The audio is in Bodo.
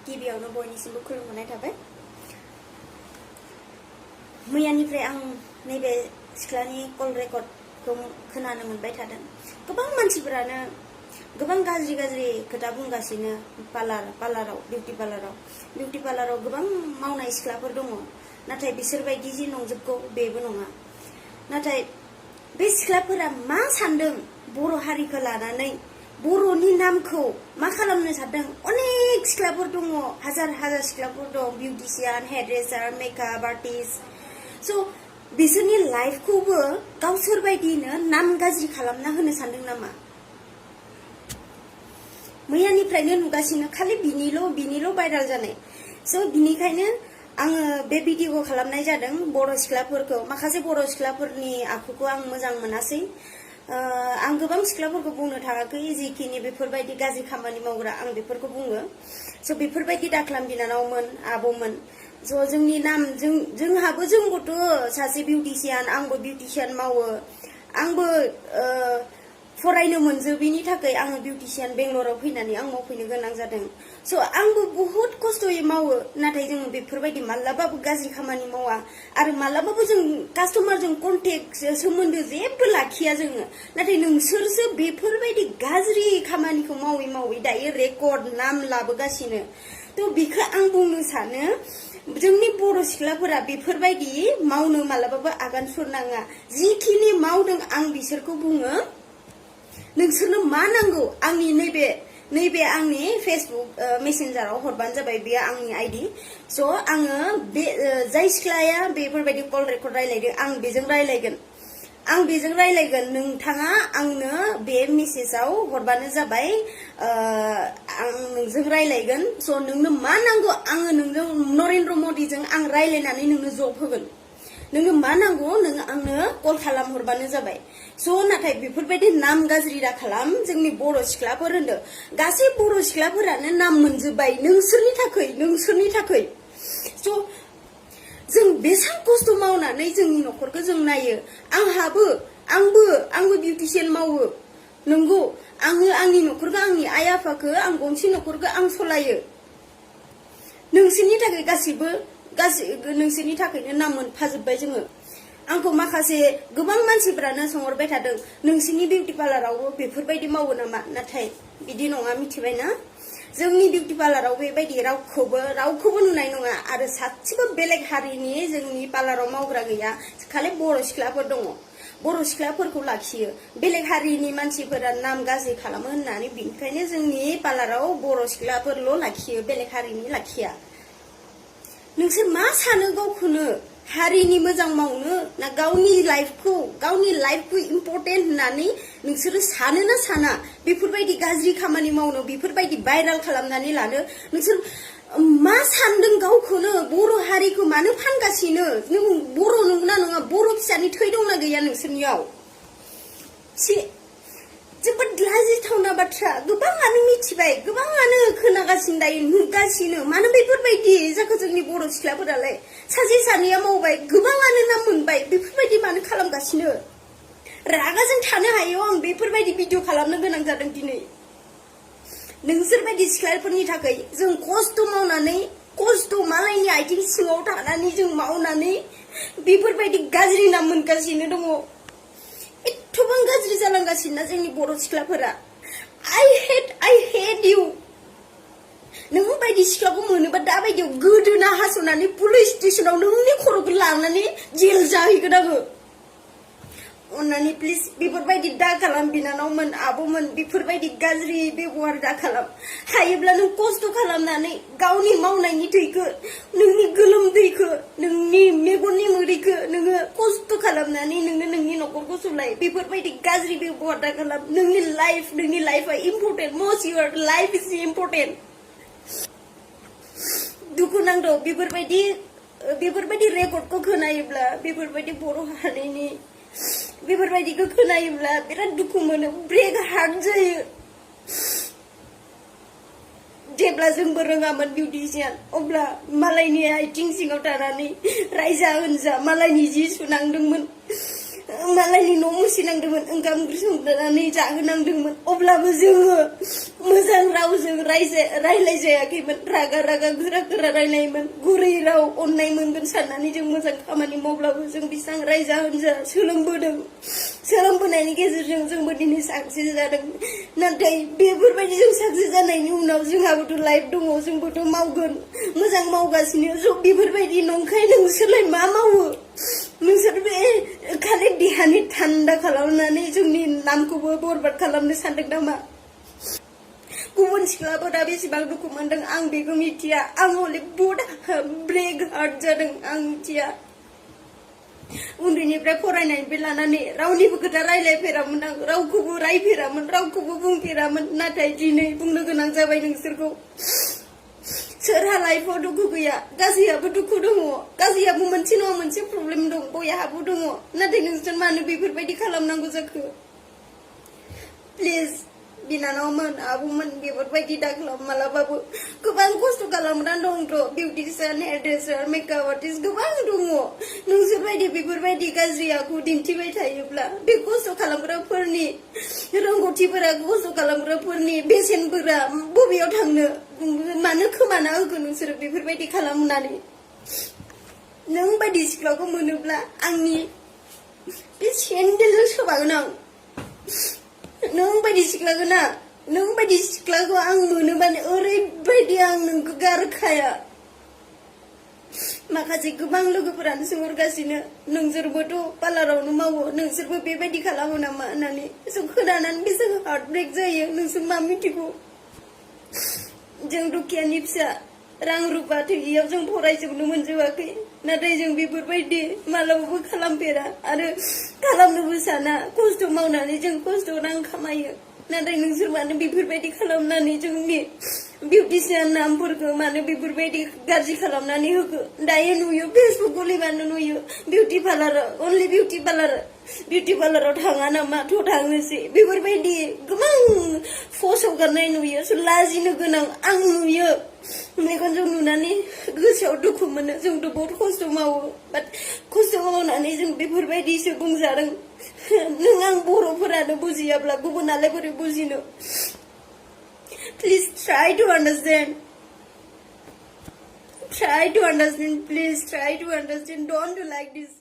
गिबियावनो बयनिसिमबो खुलुमनाय थाबाय। मैयानिफ्राय आं नैबे सिख्लानि कल रेकर्डखौ खोनानो मोनबाय थादों। गोबां मानसिफोरानो गोबां गाज्रि गाज्रि खोथा बुंगासिनो पार्लाराव बिउटी पार्लाराव गोबां मावनाय सिख्लाफोर दङ, नाथाय बिसोर बायदि जि नंजोबगौ बेबो नङा। नाथाय बे सिख्लाफोरा मा सानदों बर' हारिखौ लानानै, बर'नि नामखौ मा खालामनो सानदों? अनेक सिख्लाफोर दङ, हाजार हाजार सिख्लाफोर दं, बिउटिशियान, हेयरड्रेसार, मेकआप आर्टिस्ट। स' बिसोरनि लाइफखौबो गावसोर बायदिनो नाम गाज्रि खालामना होनो सानदों नामा? मैयानिफ्रायनो नुगासिनो खालि बिनिल' भाइराल जानाय। स' बिनिखायनो आङो बे भिडिअखौ खालामनाय जादों। बर' सिख्लाफोरखौ, माखासे बर' सिख्लाफोरनि आखुखौ आं मोजां मोनासै। आं गोबां सिख्लाफोरखौ बुंनो थाङाखै, जिखिनि बेफोरबायदि गाज्रि खामानि मावग्रा आं बेफोरखौ बुङो। स' बेफोरबायदि दाख्लाम बिनानावमोन, आब'मोन। स' जोंनि नाम, जोंबोथ' सासे बिउटिशियान, आंबो बिउटिशियान मावो। आंबो फरायनो मोनजोबैनि थाखाय आङो बिउटिशियान बेंगलराव फैनानै आं मावफैनो गोनां जादों। स' आंबो बुहुत खस्थ'यै मावो, नाथाय जोङो बेफोरबायदि मालाबाबो गाज्रि खामानि मावा आरो मालाबाबो जों कास्टमारजों कन्टेक्ट सोमोन्दो जेबो लाखिया जोङो। नाथाय नोंसोरसो बेफोरबायदि गाज्रि खामानिखौ मावै मावै दायो रेकर्ड नाम लाबोगासिनो। थ' बेखौ आं बुंनो सानो, जोंनि बर' सिख्लाफोरा बेफोरबायदि मावनो मालाबाबो आगान सुरनाङा। जिखिनि मावदों आं बिसोरखौ बुङो, नोंसोरनो मा नांगौ आंनि नैबे आंनि फेसबुक मेसेन्जाराव हरबानो जाबाय, बेयो आंनि आइडि। स' आङो बे जाय सिख्लाया बेफोरबायदि कल रेकर्ड रायलायदों, आं बेजों रायलायगोन। नोंथाङा आंनो बे मेसेजाव हरबानो जाबाय, आं नोंजों रायलायगोन। स' नोंनो मा नांगौ आङो नोंजों नरेन्द्र मदिजों आं रायलायनानै नोंनो जब होगोन। नोंनो मा नांगौ नोङो आंनो कल खालामहरबानो जाबाय। स' नाथाय बेफोरबायदि नाम गाज्रि दा खालाम। जोंनि बर' सिख्लाफोर होनदों, गासै बर' सिख्लाफोरानो नाम मोनजोब्बाय नोंसोरनि थाखाय। स' जों बेसां खस्थ' मावनानै जोंनि न'खरखौ जों नायो। आंबो बिउटिशियान मावो, नंगौ। आङो आंनि न'खरखौ, आंनि आइ आफाखौ, आं गंसे न'खरखौ आं सलायो। नोंसोरनि थाखाय गासिबो नोंसोरनि थाखायनो नाम मोनफाजोब्बाय जोङो। आंखौ माखासे गोबां मानसिफोरानो सोंहरबाय थादों, नोंसिनि बिउटी पार्लारावबो बेफोरबायदि मावो नामा? नाथाय बिदि नङा, मिथिबायना? जोंनि बिउटी पार्लाराव बेबायदि रावखौबो नुनाय नङा। आरो सासेबो बेलेग हारिनि जोंनि पार्लाराव मावग्रा गैया, खालि बर' सिख्लाफोर दङ। बर' सिख्लाफोरखौ लाखियो, बेलेग हारिनि मानसिफोरा नाम गाज्रि खालामो होननानै, बिनिखायनो जोंनि पार्लाराव बर' सिख्लाफोरल' लाखियो, बेलेग हारिनि लाखिया। नोंसोर मा सानो गावखौनो हारिनि मोजां मावनो ना गावनि लाइफखौ इम्पर्टेन्ट होननानै नोंसोरो सानो ना साना? बेफोरबायदि गाज्रि खामानि मावनो, बेफोरबायदि भाइराल खालामनानै लानो नोंसोर मा सानदों गावखौनो? बर' हारिखौ मानो फानगासिनो? नों बर' नंगौना नङा? बर' फिसानि थै दंना गैया नोंसोरनियाव? जोबोद लाजिथावना बाथ्रा। गोबाङानो मिथिबाय, गोबाङानो खोनागासिनो, दायो नुगासिनो। मानो बेफोरबायदि जाखो जोंनि बर' सिख्लाफोरालाय? सासे सानैया मावबाय, गोबाङानो नाम मोनबाय, बेफोरबायदि मानो खालामगासिनो? रागाजों थानो हायो आं बेफोरबायदि भिडिअ खालामनो गोनां जादों दिनै। नोंसोरबायदि सिख्लाफोरनि थाखाय जों खस्थ' मालायनि आथिं सिङाव थानानै जों मावनानै बेफोरबायदि गाज्रि नाम मोनगासिनो दङ। एथबां गाज्रि जालांगासिनो जोंनि बर' सिख्लाफोरा। I hate you। नों बायदि सिख्लाखौ मोनोबा दाबायदियाव गोदोना हास'नानै पुलिस स्टेसनाव नोंनि खर'खौ लांनानै जेल जाहैगोन आङो। अन्नानै प्लिज बेफोरबायदि दा खालाम बिनानावमोन, आब'मोन, बेफोरबायदि गाज्रि बेबहार दा खालाम। हायोब्ला नों खस्थ' खालामनानै गावनि मावनायनि थैखौ, नोंनि गोलोमदैखौ, नोंनि मेगननि मोदैखौ नोङो खस्थ' खालामनानै नोङो नोंनि न'खरखौ सलाय। बेफोरबायदि गाज्रि बेबहार दा खालाम। नोंनि लाइफआ important. Most your life is important. दुखु नांदों बेफोरबायदि रेकर्डखौ खोनायोब्ला, बेफोरबायदि बर' हारिनि बेफोरबायदिखौ खोनायोब्ला बिराद दुखु मोनो, ब्रेक हार्ट जायो। जेब्ला जोंबो रोङामोन बिउटिशियान, अब्ला मालायनि आथिं सिङाव थानानै रायजा होनजा मालायनि जि सुनांदोंमोन। मालायनि न' मुसिनांदोंमोन ओंखाम ओंख्रि संनानै जाहोनांदोंमोन अब्लाबो जोङो मोजां रावजों रायलायजायाखैमोन रागा रागा गोरा गोरा रायलायोमोन गुरै राव अननाय मोनगोन साननानै जों मोजां खामानि मावब्लाबो जों बेसेबां रायजा होनजा सोलोंबोदों सोलोंबोनायनि गेजेरजों जोंबो दिनै साक्सेस जादों नाथाय बेफोरबायदि जों साक्सेस जानायनि उनाव जोंहाबोथ' लाइफ दङ जोंबोथ' मावगोन मोजां मावगासिनो ज' बेफोरबायदि नंखाय नोंसोरलाय मा मावो नोंसोर बे खालि देहानि थान्दा खालामनानै जोंनि नामखौबो बरबाद खालामनो सानदों नामा गुबुन सिख्लाफोरा बेसेबां दुखु मोनदों आं बेखौ मिथिया आं हले बहुद ब्रेक हार्ट जादों आं मिथिया उन्दैनिफ्राय फरायनायनिफ्राय लानानै रावनिबो खोथा रायलायफेरामोन आं रावखौबो रायफेरामोन रावखौबो बुंफेरामोन नाथाय दिनै बुंनो गोनां जाबाय नोंसोरखौ सोरहा लाइफआव दुखु गैया गासैहाबो दुखु दङ गासैहाबो मोनसे नङा मोनसे प्रब्लेम दं बयहाबो दङ नाथाय नोंसोर मानो बेफोरबायदि खालामनांगौ जाखो प्लिज बिनानावमोन आब'मोन बेफोरबायदि दाखालाम मालाबाबो गोबां खस्थ' खालामग्रा दंथ' बिउटिशियान हेयार ड्रेसार मेकआप आर्टिस्ट गोबां दङ नोंसोरबायदि बेफोरबायदि गाज्रि आखु दिन्थिबाय थायोब्ला बे खस्थ' खालामग्राफोरनि रोंगौथिफोरा खस्थ' खालामग्राफोरनि बेसेनफोरा बबेयाव थांनो मानो खोमाना होगोन नोंसोरो बेफोरबायदि खालामनानै नों बायदि सिख्लाखौ मोनोब्ला आंनि बे सेन्देलजों सोबागोन आं नों बायदि सिख्लाखौ आं मोनोबानो ओरैबायदि आं नोंखौ गारखाया माखासे गोबां लोगोफोरानो सोंहरगासिनो नोंसोरबोथ' पार्लारावनो मावो नोंसोरबो बेबायदि खालामो नामा होननानै जों खोनानानै बेसेबां हार्ट ब्रेक जायो नोंसोर मा मिथिगौ जों दुखियानि फिसा रां रुपा थैयाव जों फरायजोबनो मोनजोबाखै नाथाय जों बेफोरबायदि मालाबाबो खालामफेरा आरो खालामनोबो साना खस्थ' मावनानै जों खस्थ' रां खामायो नाथाय नोंसोर मानो बेफोरबायदि खालामनानै जोंनि बिउटिशियान नामफोरखौ मानो बेफोरबायदि गाज्रि खालामनानै होखो दायो नुयो फेसबुक खुलिबानो नुयो बिउटि पार्लाराव अनलि बिउटि पार्लाराव थाङा नामा थ' थांनोसै बेफोरबायदि गोबां पस्ट हगारनाय नुयो लाजिनो गोनां आं नुयो मेगनजों नुनानै गोसोआव दुखु मोनो जोंथ' बहुत खस्थ' मावो बाट खस्थ' मावनानै जों बेफोरबायदिसो बुंजादों नों आं बर'फोरानो बुजियाब्ला गुबुनालाय बोरै बुजिनो please try to understand please try to understand don't do like this